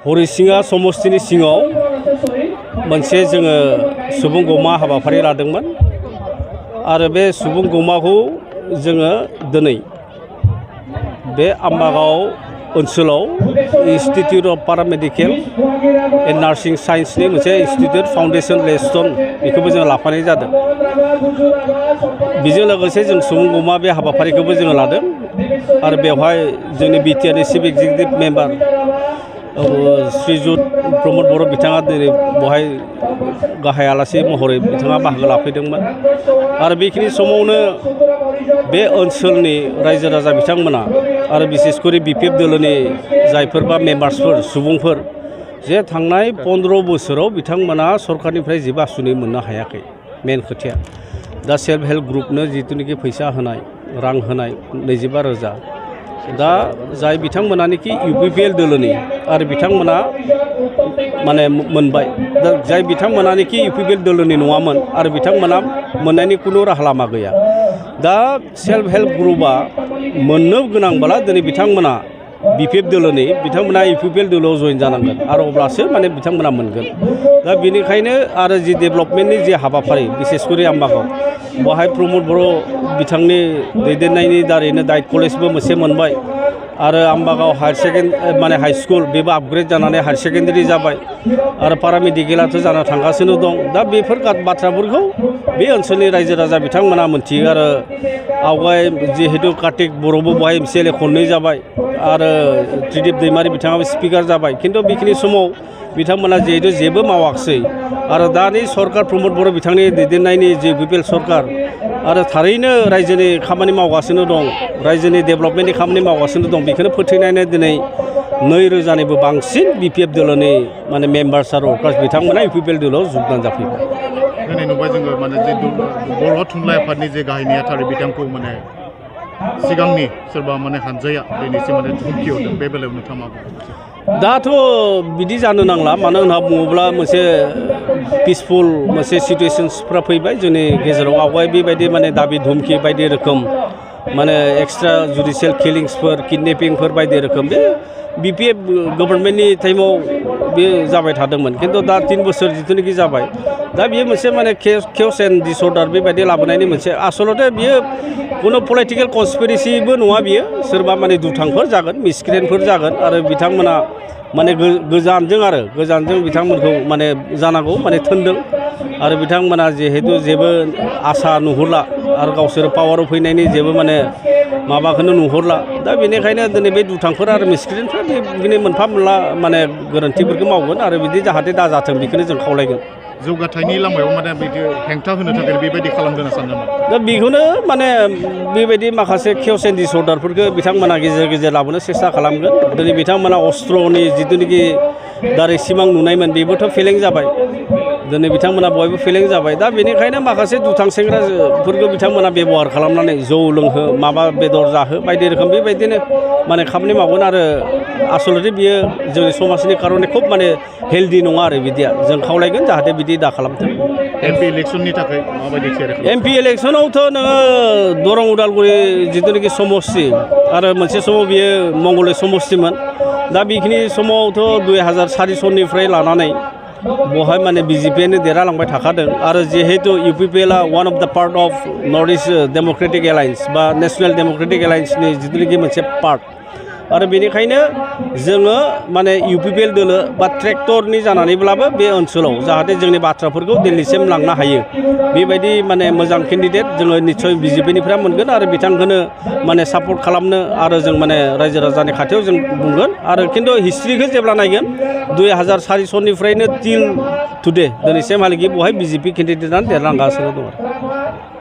हरिसिङा समस्तिनि सिङाव मोनसे जोङो सुबुं गौमा हाबाफारि लादोंमोन आरो बे सुबुं गौमाखौ जोङो दिनै बे आम्बागाव ओनसोलाव इन्स्टिटिउट अफ पारामेडिकेल एन्ड नार्सिं साइन्सनि मोनसे इन्स्टिटिउट फाउन्डेसन लेस्टन बेखौबो जों लाफानाय जादों। बेजों लोगोसे जों सुबुं गौमा बे हाबाफारिखौबो जोङो लादों आरो बेवहाय जोंनि बिटिआरनि चिफ एक्जिकिउटिभ मेम्बार श्रीजुत प्रमद बर' बिथाङा दिनै बेवहाय गाहाय आलासि महरै बिथाङा बाहागो लाफैदोंमोन आरो बेखिनि समावनो बे ओनसोलनि रायजो राजा बिथांमोना आरो बिसेसकरि बिपिएफ दोलोनि जायफोरबा मेम्बार्सफोर सुबुंफोर जे थांनाय 15 बोसोराव बिथांमोना सरकारनिफ्राय जेबो आसुनि मोननो हायाखै। मेन खोथाया दा सेल्फ हेल्प ग्रुपनो जिथुनिखि फैसा होनाय रां होनाय 25,000 दा जाय बिथांमोनानिखि इउपिपिएल दोलोनि आरो बिथांमोना माने मोनबाय दा जाय बिथांमोनानिखि इउपिपिएल दोलोनि नङामोन आरो बिथांमोना मोननायनि खुनु राहा लामा गैया। दा सेल्फ हेल्प ग्रुपआ मोननो गोनांब्ला दिनै बिथांमोना बिपिएफ दोलोनि बिथांमोना इउपिपिएल दोलोआव जइन जानांगोन आरो अब्लासो माने बिथांमोना मोनगोन। दा बेनिखायनो आरो जि डेभेलपमेन्टनि जे हाबाफारि बिसेसकरि आम्बागाव बेवहाय प्रमद बर' बिथांनि दैदेननायनि दारैनो डाइट कलेजबो मोनसे मोनबाय आरो आम्बागाव माने हाई स्कुल बेबो आपग्रेड जानानै हायार सेकेन्डारि जाबाय आरो पारामेडिकेलाथ' जाना थांगासिनो दं। दा बेफोर बाथ्राफोरखौ बे ओनसोलनि रायजो राजा बिथांमोना मोनथियो आरो आवगाय जिहेतु कार्तिक बर'बो बेवहाय एमसिएलए खननै जाबाय आरो त्रिदिप दैमारि बिथाङाबो स्पिकार जाबाय खिन्थु बेखिनि समाव बिथांमोना जिहेतु जेबो मावाखिसै आरो दानि सरकार प्रमद बर' बिथांनि दैदेननायनि जे बिपिएल सरकार आरो थारैनो रायजोनि खामानि मावगासिनो दं रायजोनि डेभेलपमेन्टनि खामानि मावगासिनो दं बेखौनो फोथायनानै दिनै 2,000निबो बांसिन बिपिएफ दोलोनि माने मेम्बार्स आरो वर्कार्स बिथांमोना इउपिपिएल दोलोआव जगदान जाफैबाय। दिनै नुबाय जोङो माने जे बर' थुनलाइ आफादनि जे गाहाय नेहाथारि बिथांखौ माने सिगांनि सोरबा माने हानजाया दिनैसिम माने धुमखि होदों बे बेलायाव नोंथाङा मा बुङो? दाथ' बिदि जानो नांला मानो होनना बुङोब्ला मोनसे पिसफुल मोनसे सिटुएशन्सफ्रा फैबाय जोंनि गेजेराव आवगाय बेबायदि माने दाबि धुमखि बायदि रोखोम माने एक्सट्रा जुडिशियेल किलिंसफोर किडनेपिंफोर बायदि रोखोम बे बिपिएफ गभर्नमेन्टनि टाइमाव बे जाबाय थादोंमोन खिन्थु दा 3 बोसोर जिथुनिखि जाबाय दा बियो मोनसे माने केअस एन्ड डिसअर्डार बेबायदि लाबोनायनि मोनसे आसलते बियो कुनु पलिटिकेल कनस्पिरेसिबो नङा बियो सोरबा माने दुथांफोर जागोन मिसक्रियेन्टफोर जागोन आरो बिथांमोना माने गोजानजों बिथांमोनखौ माने जानांगौ माने थोनदों आरो बिथांमोना जिहेतु जेबो आसा नुहुरला आरो गावसोर पावाराव फैनायनि जेबो माने माबाखौनो नुहुरला दा बेनिखायनो दिनै बे दुथांफोर आरो मिसक्रियेन्टफोरा बिदिनो मोनफा मोनला माने गोरोन्थिफोरखौ मावगोन आरो बिदि जाहाथे दाजाथों बेखौनो जों खावलायगोन। जौगाथायनि लामायाव माने बिदि हेंथा होनो थाखाय बेबायदि खालामदों सानदों दा बेखौनो माने बेबायदि माखासे केअस एन्ड डिसअर्डारफोरखौ बिथांमोना गेजेर गेजेर लाबोनो सेस्था खालामगोन। दिनै बिथांमोना अस्त्रनि जिथुनिखि दारै सिमां नुनायमोन बेबोथ' फेलें जाबाय दिनै बिथांमोना बयबो फेलें जाबाय दा बेनिखायनो माखासे दुथां सेंग्राफोरखौ बिथांमोना बेबहार खालामनानै जौ लोंहो माबा बेदर जाहो बायदि रोखोम बेबायदिनो माने खामानि मावगोन आरो आसलते बियो जोंनि समाजनि कारणे खुब माने हेल्दि नङा आरो बिदिया जों खावलायगोन जाहाथे बिदि दा खालामथों। एमपि इलेक्सननि थाखाय माबायदि थियारि एमपि इलेक्सनावथ' नोङो दरं उदालगुरि जिथुनिखि समस्ति आरो मोनसे समाव बियो मंगलदै समस्तिमोन दा बेखिनि समावथ' 2004 सननिफ्राय लानानै बहाय माने बिजेपियानो देरहालांबाय थाखादों आरो जिहेतु इउपिपिएलआ वान अफ द part of north east Democratic alliance बा नेशनेल डेम'क्रेटिक एलायन्सनि जिथुनिखि मोनसे पार्ट आरो बेनिखायनो जोङो माने इउपिपिएल दोलो बा ट्रेक्टरनि जानानैब्लाबो बे ओनसोलाव जाहाथे जोंनि बाथ्राफोरखौ दिल्लीसिम लांनो हायो बेबायदि माने मोजां केन्डिडेट जोङो निस्सय बिजेपिनिफ्राय मोनगोन आरो बिथांखौनो माने सापर्ट खालामनो आरो जों माने रायजो राजानि खाथियाव जों बुंगोन आरो खिन्थु हिस्ट्रिखौ जेब्ला नायगोन 2004 सननिफ्रायनो टिल टुडे दिनैसिमहालागि बेवहाय बिजेपि केन्डिडेटआनो देरलांगासिनो दं।